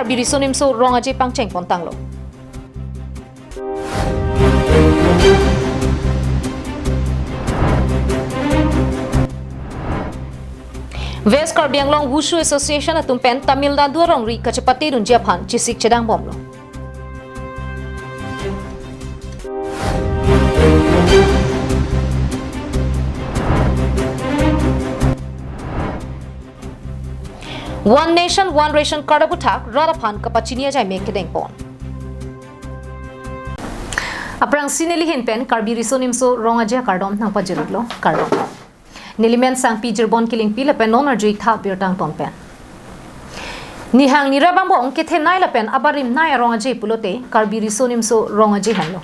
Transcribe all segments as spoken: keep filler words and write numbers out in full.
Karbi Riso Nimso Rong Aje pangcheng pon tanglo. West Karbi Anglong Wushu Association atum pen Tamil Nadu alongri kachepate dunji aphan chesik chedang bomlo. One Nation, One Ration Card aputhak rat aphan kapachini ajai me kedeng pon. Aphrangsi neli ahin pen Karbi Riso Nimso Rong Aje akardom nangpajirlo, kardom. Neli men Sangpi Jirbon Killingpi lapen non arju-ik tha birta angton pen. Nihang nirap angbong kethenei lapen abarimnei arong aje pulote Karbi Riso Nimso Rong Aje henlo.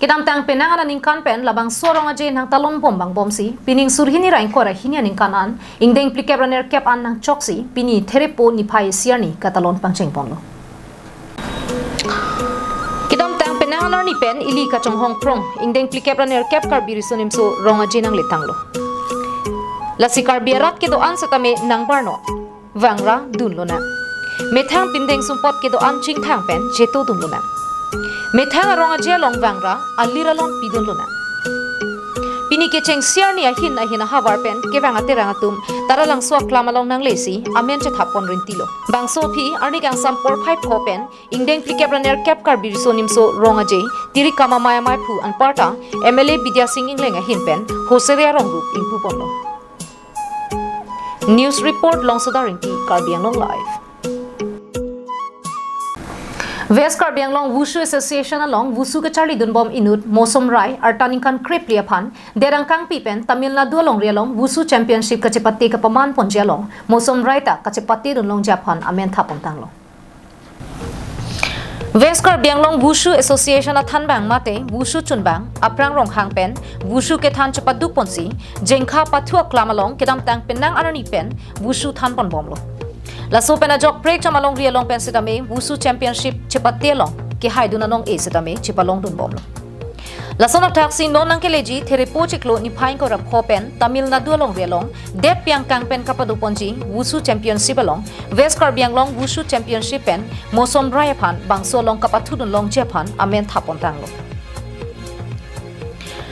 Kedamtang penang aningkan pen labangso arong aje nangtalon bom bang bomsi, pining suri hini ra ingkoi ra hini aningkan an, ingdeng phlikep ra nerkep an nangchoksi, pini Therepo niphai isi arni katalon pangcheng ponlo. Kedamtang penang arni pen ili kachonghong phrong, ingdeng phlikep ra nerkep Karbi Riso Nimso Rong Aje nangletanglo. Lasi Karbi arat kedo-an setame nangbarno vangra dunlonang. Methang pindeng sumpot kedo-an chingthang pen cheto dunlonang. Methang arong aje along vangra alir alon pidunlonang. Pini kechengsi arni ahin ahin ahavar pen kevang aterang atum Taralangso aklam along nanglesi amen chethap pon rintilo. Bangso aphi arni kangsam porphai pho pen ingdeng phlikep ra nerkep Karbi Riso Nimso Rong Aje Tiri Kam Amei Ameiphu anparta M L A Bidya Sing Engleng ahin pen hosere arong rup ingpu ponlo. News report Longsodar Ingti, Karbi Anglong Live. West Karbi Anglong Wushu Association along Wushu kacharli dunbom inut Mosom Rai arta ningkan krephli aphan derang kangpi pen Tamil Nadu alongri along Wushu Championship kachepate kapaman ponji along Mosom Rai ta kachepate dunlongji aphan amen thap pon tanglo. West Karbi Anglong Wushu Association athanbang mate Wushu chunbang Aprang Ronghang pen Wushu kethan chepaduk ponsi Jengkha Pathu aklam along kedamtang penang arni pen Wushu than pon bomlo. Laso pen ajok prekjam alongri along pen setame Wushu Championship chepate along kehai dun anong-e setame chepalong dun bomlo. Lason athaksi non nangkeleji Therepo chiklo niphai ingkoi ra pho pen Tamil Nadu alongri along det piang kang pen kapado ponji Wushu Championship along West Karbi Anglong Wushu Championship pen Mosom Rai aphan bangso along kapathu dunlongji aphan amen thap pon tanglo.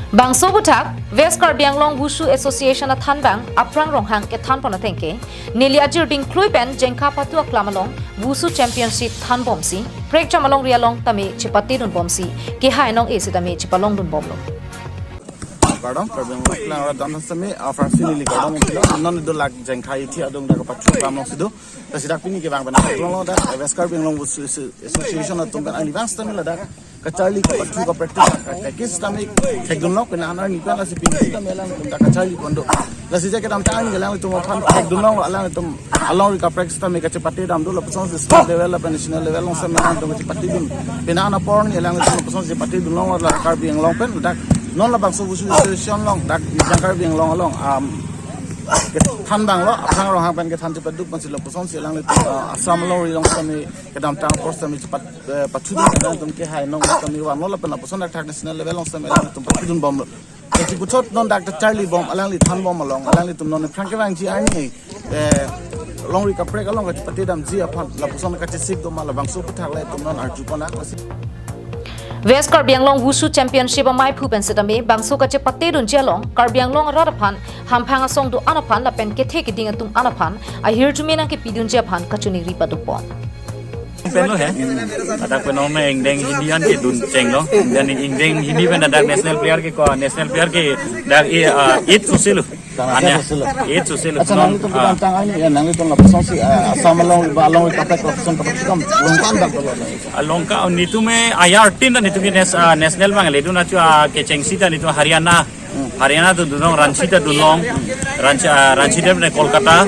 Bangso aputhak West Karbi Anglong Wushu Association athanbang Aprang Ronghang kethan pon ateng ke neli ajir dingklui pen Jengkha Pathu aklam along Wushu Championship than bomsi prekjam alongri along tame chepate dun bomsi kehai anong-e setame chepalong dun bomlo. Kardom, Karbi Anglong Langra dan sami, ah, fraksi neli kardom umpilo, non do lak Jengkha ithi adung dak Pathu aklam alongsi do. Lasi dak pini kevang pen aklong lo dak West Karbi Anglong Wushu Association atum pen ani bang setame ladak kacharli kapathu kapractice ka, ka, kis setame thekdunlo, kena anar nikan lasi pini setame alangtum dak kacharli kondo. Lasi je kedamtang alangtum aphan thekdunlo, alangtum alongri kaprek setame kachepate dam do, lapuson si state level lapen national level along setame alangtum kachepate dun. Pena ana porni alangtum lapuson si chepate dunlo la Karbi Anglong pen dak non labangso Wushu Association along dak East Karbi Anglong along, um, kethanbang lo, Aprang Ronghang pen kethan chepaduk ponsi lapuson si alangtum, uh, Assam alongri along setame kedamtang apor setame chepat, eh, pathu dun alangtum kehai anong setame vanlo lapen lapuson dak thak national level along setame alangtum pathu dun bomlo. Jadi puthot non dak ta charli bom alangli than bom along, alanglitum non aphrang kevangji arni, eh, alongri kaprek along kachepate damji aphan lapuson kachesik do ma labangso aputhak le atum non arju pon aklasi. West Karbi Anglong Wushu Championship ameiphu pen setame bangso kachepate dunji along Karbi Anglong arat aphan, hamphang asong do-an aphan lapen kethe keding atum an aphan ahirjume nangkepi dunji aphan kachiningri paduk pon. Pen lo he. Ladak pen non ingdeng Hindi an kedun chenglo. Dan ingdeng Hindi pen ladak national player ke ko, national player ke dak e, ah, eight soselo. Anya, eight soselo. Acha, non, nanglitum ah, kedamtang arni, ya, nanglitum lapuson si, ah, Assam along, ba along kaprek lapuson kaprek kam Longka dak dolo. Ah, Longka, oh, netum e ayar tin dan netum ke nas-, ah, national bang ledun achu, ah, kechengsi ta netum Haryana. Hmm. Haryana ta dunlong, Ranchi ta dunlong. Ranchi, ah, Ranchi ta pen Kolkata.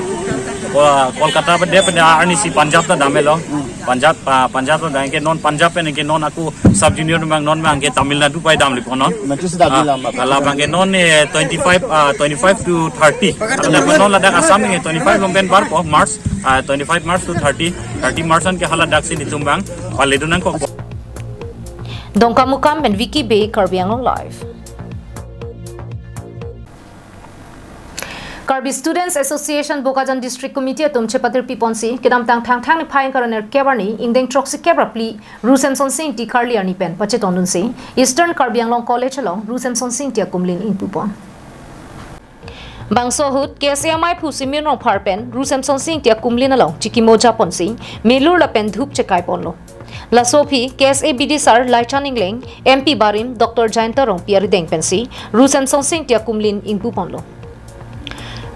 Ko-, Kolkata pen de pen arnisi Punjab ta damlo. Hmm. Punjab, ah, Punjab ta dam ke non Punjab pen ke non ako sub junior bang non bang ke Tamil Nadu pai damlo ko non. Mati sudah ah, bilang, Bapak. Ala bang ke non, eh, twenty-five, ah, twenty-five to thirty. Ada non ladak Assam ke twenty-five along pen bar ko March, ah, twenty-five March to thirty, thirty March an ke hala dak si netum bang paledun nangkok. Dongkamukam pen Vicky Bey, Karbi Anglong Live. Karbi Students Association Bokajan District Committee atum chepatir piponsi kedamtang Thangthang niphai ingkoi ra nerkep arni ingdeng throksi kep ra phli Ru Semsonsing Ingti Karli arni pen pachetongdunsi Eastern Karbi Anglong College along Ru Semsonsing Ingti akumlin ingpupon. Bangso ahut K S A amaiphu Simin Rongphar pen Ru Semsonsing Ingti akumlin along chikimo japonsi melur lapen dhup chekaiponlo. Laso aphi K S A bidisar Laichan Engleng, M P barim Doctor Jayanta Rongpi arideng pensi Ru Semsonsing Ingti akumlin ingpuponlo.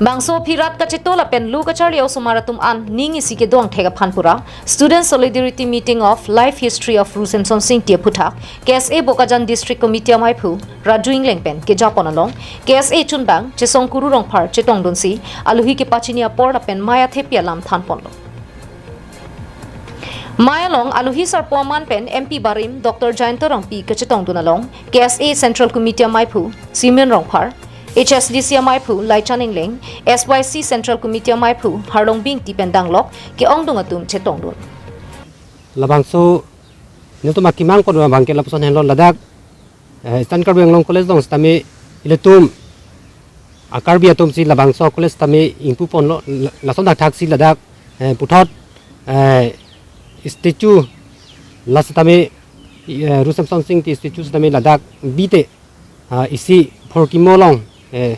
Bangso aphi rat kacheto lapen lo kacharli osomar atum an ning isi kedo angthek aphan pura Student Solidarity Meeting of Life History of Ru Semsonsing Ingti aphuthak K S A Bokajan District Committee amaiphu Raju Engleng pen kejapon along K S A chunbang Chesong Kuru Rongphar chetongdunsi alohi kepachini apor lapen mei athepi alam thanponlo. Mei along alohi sarpo aman pen M P barim Doctor Jayanta Rongpi kachetongdun along K S A Central Committee amaiphu Simin Rongphar, H S D C amaiphu Laichan Engleng, S Y C Central Committee amaiphu Harlongbing Ingti pen danglok ke-ongdung atum chetongdun. Labangso netum akemang pon abangke lapuson henlo ladak, eh, Eastern Karbi Anglong College along sitame ilitum a-Karbi atum si labangso college sitame ingpuponlo, la-, lason thakthak si ladak, eh, puthot, eh, statue la sitame, eh, Ru Semsonsing Ingti statue sitame ladak bite, ah, isi phorkimo along, eh,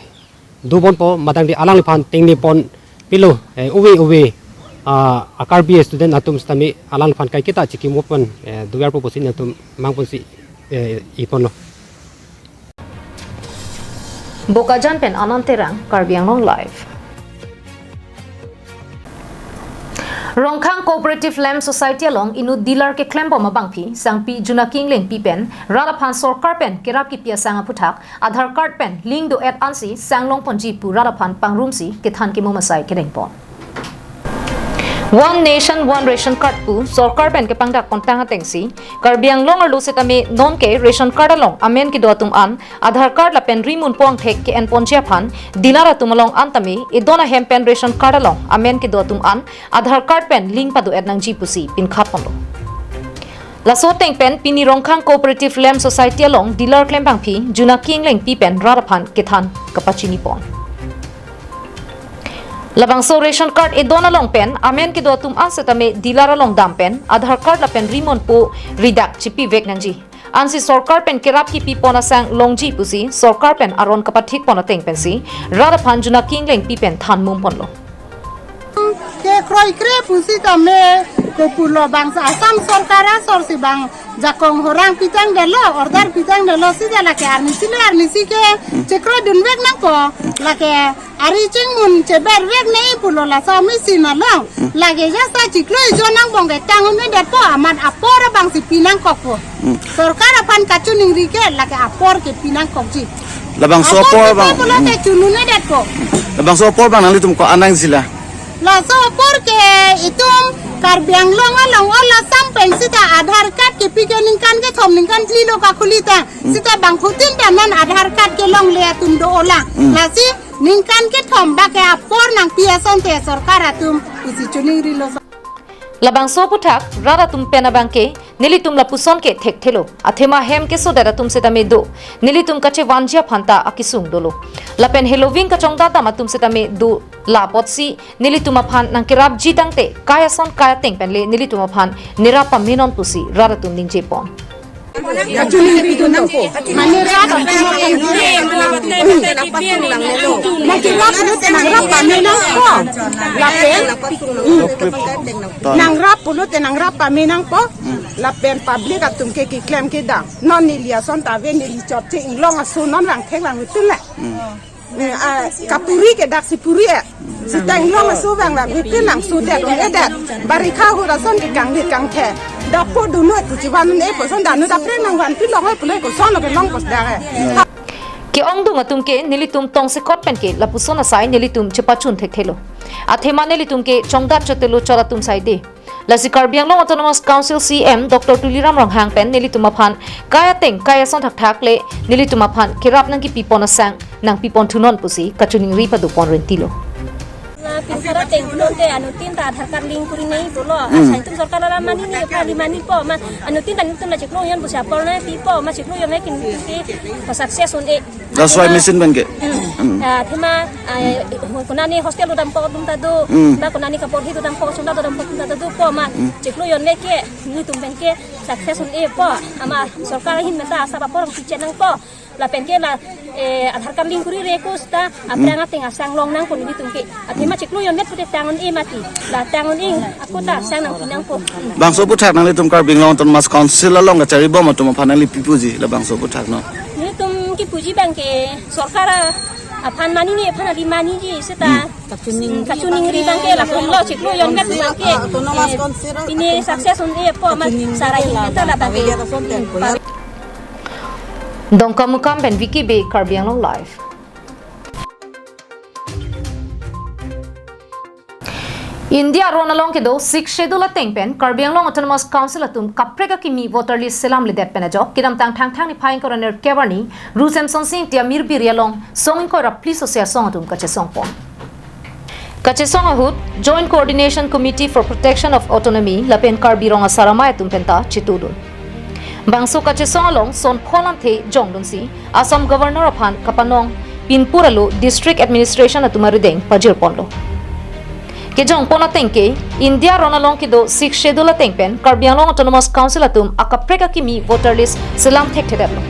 dobonpo madang di alangliphan tengnepon pilo, eh, ove ove, ah, a-Karbi student atum sitame alangliphan kaiketa chikimo pon, eh, doyarpo pusi netum mangponsi, eh, iponlo. Bokajan pen Anand Terang, Karbi Anglong Live. Rongkhang Cooperative Lamp Society along inut dealer keklembom abangpi sangpi Junaki Englengpi pen rat aphan sorkar pen kerap kipi asang aphuthak Aadhaar card pen link do-et ansi sang longponji pu rat aphan pangrumsi kethan kemum asai kedengpon. One Nation One Ration Card pu sorkar pen kepangdak kontang atengsi Karbi Anglong arlo setame nonke ration card along amen kedo atum an Aadhaar card lapen rimunpo angthek ke-enponji aphan dealer atum along an tame edon ahem pen ration card along amen kedo atum an Aadhaar card pen link pado-et nangji pusi pinkhatponlo. Laso ateng pen pini Rongkhang Cooperative Lamp Society along dealer klembangpi Junaki Englengpi pen rat aphan kethan kapachinipon. Labangso ration card edon along pen amen kedo atum an setame dealer along dam pen Aadhaar card lapen rimunpo ridak chipivek nangji. Ansi sorkar pen kerap kipipon asang longji pusi sorkar pen aron kapathikpon ateng pensi rat aphan Junaki Englengpi pen thanmumponlo. Kekroikre pusitame kopulo bangso Assam sorkar asor si bang jakong horang pitangdetlo, order pitangdetlo sita lake arnisi le arnisi ke chekroidunvek nangpo, lake ari chingmun chebervek nangji pulo laso machine along. Lake jasa chiklo ijo nangbong ke kangumedetpo, amat apor abangsi pinangkokpo. Hmm. Sorkar aphan kachiningri ke lake apor ke pinangkokji. Labangso apor apor abang, pulo ke hmm, chununedetpo. Labangso apor abang nanglitum ko-an nangji la? Laso apor ke itum Karbi Anglong along all Assam pen sita Aadhaar card kepi ke ningkan kethom ningkan phli lo kakhuli ta. Hmm. Sita bangphutin ta non Aadhaar card kelongle atum do-olang. Hmm. Lasi ningkan kethom bak ke apor nangpi asonte sorkar atum isi chiningrilo. Labangso aphuthak rat atum pen abangke nelitum lapuson ke thekthelo. Athema hem kesodet atum setame do. Nelitum kachevanji aphan ta akesung dolo. Lapen heloving kachongdat dam atum setame do, la apotsi nelitum aphan nangkerapji tangte kai ason kai ateng pen le nelitum aphan nerap pamenon pusi rat atum ningjepon. Mane rap, mane rap pulote nangrap pamenangpo. Lapen nangrap pulote nangrap pamenangpo. Lapen public atum ke keklem kedam. Non neli ason ta ave, neli chotche inglong aso non rang thek lang utul le. Hmm, ah, kapuri ke daksi puri eh. Sita inglong aso vang lang, ipi lang sudet, eh, det. Barikha ahut ason ke kangdit kangthe. Dapo dunut puchivan eh, puson danu dapre nangvanpi long eh, pulai koson lo ke long pos dak eh. Ke-ongdung atum ke nelitum tongsekot pen ke lapuson asai nelitum chepachun thekthelo. Athema nelitum ke chongdat chotelo chot atum sai de. Lasi Karbi Anglong Autonomous Council C E M Doctor Tuliram Ronghang pen nelitum aphan kai ateng kai ason thakthak le nelitum aphan kerap nangkipipon asang nangpipon thunon pusi kachiningri padopon rentilo. Sorkar ateng pulote anuttin ta Aadhaar card link kuri nangji pulo. Hmm. Asai atum sorkar alam mani ni, aphan mani po ma, anuttin ta nelitum la chiklo jon pusi apor nangpipo ma, chiklo jon nangji ke success un-e. That's why machine pen ke. Hmm. Hmm. Ah, athema, ah, konane hostel dodamkok atum ta do, Hmm. ba konane kaporhi dodamkok atum ta dodamkok atum ta dopo ma, Hmm. chiklo jon nangji ke nelitum pen ke success un-epo. Amat sorkar ahin meta asap apor kechenangpo. Lapen ke la, eh, Aadhaar card link kuri re ko seta, Hmm. aphrang ateng asang long nangkok nelitum ke. Athema chiklo jonvet pute tang un-e mati. La tang un-e ako ta sang nangpi nangpo. Bangso aphuthak nanglitum Karbi Anglong Autonomous Council along kachari bom atum aphan nangli pi puji, labangso aphuthak non? Nelitum kipuji abang ke sorkar aphan mani ni, aphan adi maniji seta. Hmm. Kachiningri abang ke lapulo, chiklo jonvet abang ke. Autonomous Council, eh, pine success un-epo ma, sarai hin ta labang ke. Dongkamukam pen Vicky Bey, Karbi Anglong Live. India aron along kedo Sixth Schedule ateng pen Karbi Anglong Autonomous Council atum kaprek akimi voter list selamledet pen ajok kedamtang Thangthang niphai ingkoi ra nerkep arni Ru Semsonsing Ingti Amir Biri along song ingkoi ra phli sose asong atum kachesongpon. Kachesong ahut Joint Coordination Committee for Protection of Autonomy lapen Karbi Rong Asar Amei atum penta chetudun. Bangso kachesong along son phonamthe jongdunsi Assam Governor aphan kapanong pinpur alo District Administration atum arideng pajirponlo. Kejongpon ateng ke, India aron along kedo Sixth Schedule ateng pen Karbi Anglong Autonomous Council atum akaprek akimi voter list selam thekthedetlo.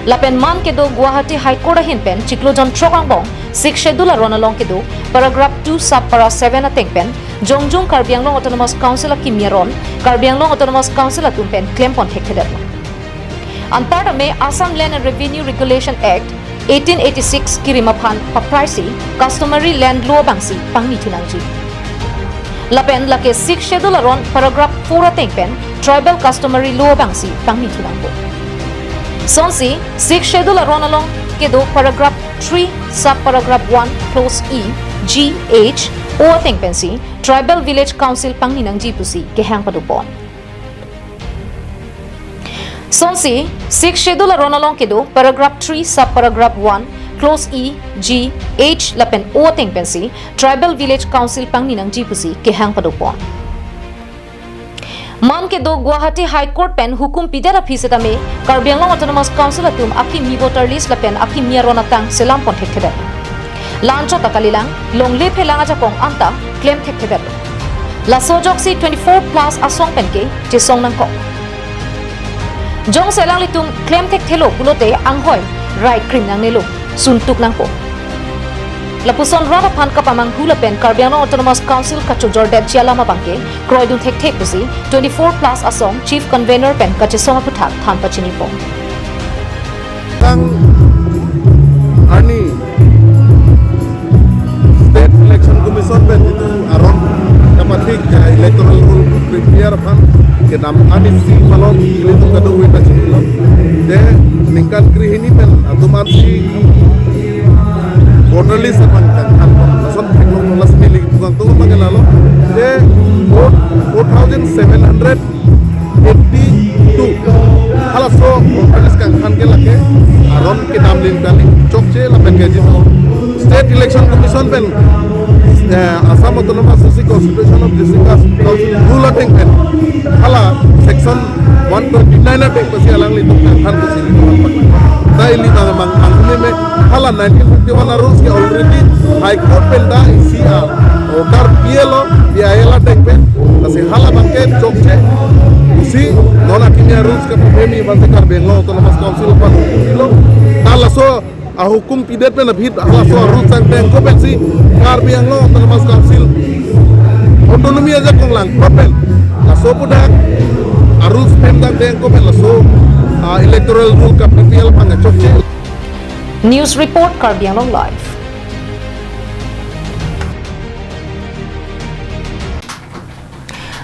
Lapen man kedo Guwahati High Court ahin pen chiklo jon throk angbong Sixth Schedule aron along kedo paragraph two sub para seven ateng pen jongjung Karbi Anglong Autonomous Council akimi aron Karbi Anglong Autonomous Council atum pen klempon thekthedetlo. Anparta me Assam Land and Revenue Regulation Act eighteen eighty-six kirim aphan papraisi customary land law abangsi pangni thunangji. Lapen lake Sixth Schedule aron paragraph four ateng pen tribal customary law abangsi pangni thunangpo. Sonsi Sixth Schedule aron along kedo paragraph three sub paragraph one clause E, G, H, O ateng pensi tribal village council pangni nangji pusi kehang padopon. Sonsi Sixth Schedule aron along kedo paragraph three sub paragraph one clause E, G, H lapen O ateng pensi tribal village council pangni nangji pusi kehang padopon. Man kedo Guwahati High Court pen hukum pidet aphi setame Karbi Anglong Autonomous Council atum akimi voter list lapen akimi aron atang selampon thekthedet. La-anchot ta kalilang, longle phelang ajakong anta klem thekthedet. Laso ajoksi twenty-four plus asong pen ke chesong nangkok. Jongsi alanglitum klem thekthelo pulote anghoi rai krim nangnelo, suntuk nangpo. Lapuson rat aphan kapamanghu lapen Karbi Anglong Autonomous Council kachojordetji alam abangke kroidun thekthe pusi twenty-four plus asong Chief Convener pen kachesong aphuthak than pachinipon. Tang arni State Election Commission pen jitu aron kapathik, eh, electoral roll prepare aphan kedam arnisi malom ilitum kadokave ta chinilo. De ningkan krehini pen atum ansi voter list aphan kanghan, lason theklong, lason neli pugang tong abangke lalo. De four thousand seven hundred eighty-two. Halaso voter list kanghan ke lake aron kedam lin kali chokche lapen ke jitu State Election Commission pen, eh, Assam Autonomous District Constitution of District Council rule ateng pen hala section one twenty-nine ateng pensi alanglitum kanghan pusi. Ta ili bang mang mang me hala nineteen fifty-one a-rules ke already High Court pen ta isi a-order P L O, P I L ateng pen. Lasi hala abangke chokche pusi non akimi a-rules kapapemi abangke Karbi Anglong Autonomous Council aphan lo. Ta laso ahukum pidet pen aphi halaso a-rules tangteng ko pensi Karbi Anglong Autonomous Council autonomy ajakong lang ko pen laso aphuthak a-rules pen tangteng ko pen laso, ah, electoral rule ka P P L abang chokche. News report, Karbi Anglong Live.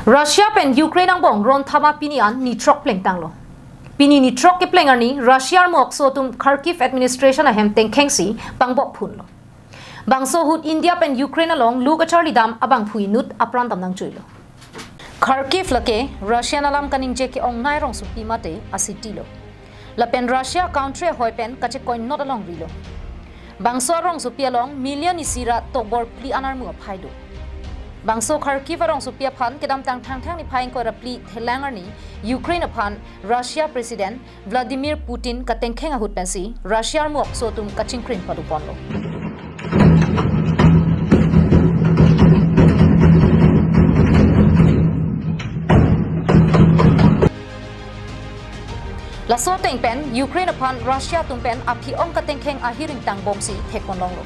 Russia pen Ukraine angbong ron thama pini an nithrok plengtanglo. Pini nithrok kepleng arni Russia armu okso atum Kharkiv administration ahem tengkhengsi pangbok phunlo. Bangso ahut India pen Ukraine along lo kacharlidam abangphu inut apran dam nangchuilo. Kharkiv lake Russian alam kaningje ke-ongnei rongsopi mate a-city lo. Lapen Russia country ahoi pen kachekoinot alongri lo. Bangso arongsopi along million isi ra tokbor phli an armu aphai do. Bangso Kharkiv arongsopi aphan kedamtang Thangthang niphai ingkoi ra phli Thelang arni Ukraine aphan Russia President Vladimir Putin katengkheng ahut pensi Russia armu okso atum kachingkrin paduponlo. Laso ateng pen Ukraine aphan Russia atum pen aphi-ong katengkheng ahir ingtang bomsi thekponlonglo.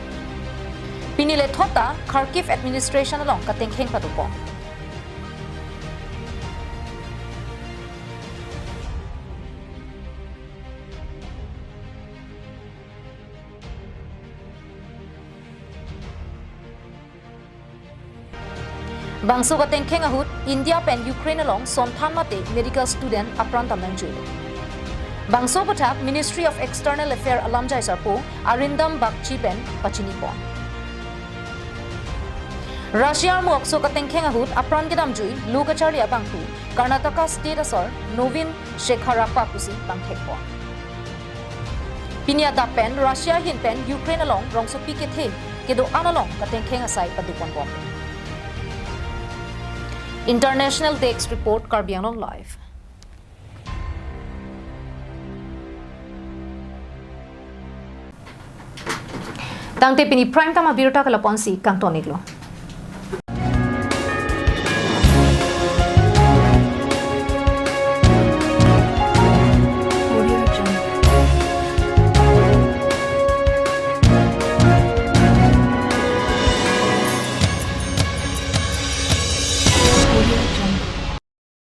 Pini lethot ta Kharkiv administration along katengkheng padupon. Bangso katengkheng ahut India pen Ukraine along sonthan mate medical student apran ta nangjuilo. Bangso aputhak Ministry of External Affair alamjai sarpo Arindam Bagchi pen pachinipon. Russia armu okso katengkheng ahut apran kedamjui lo kacharli abangphu Karnataka State asor Navin Shekharappa pusi pangthekpon. Pini adap pen Russia ahin pen Ukraine along rongsopi kethe kedo-an along katengkheng asai paduponbom. International Desk Report, Karbi Anglong Live. Tangte pini Prime Time abirta ke lapu-ansi kangton-iklo.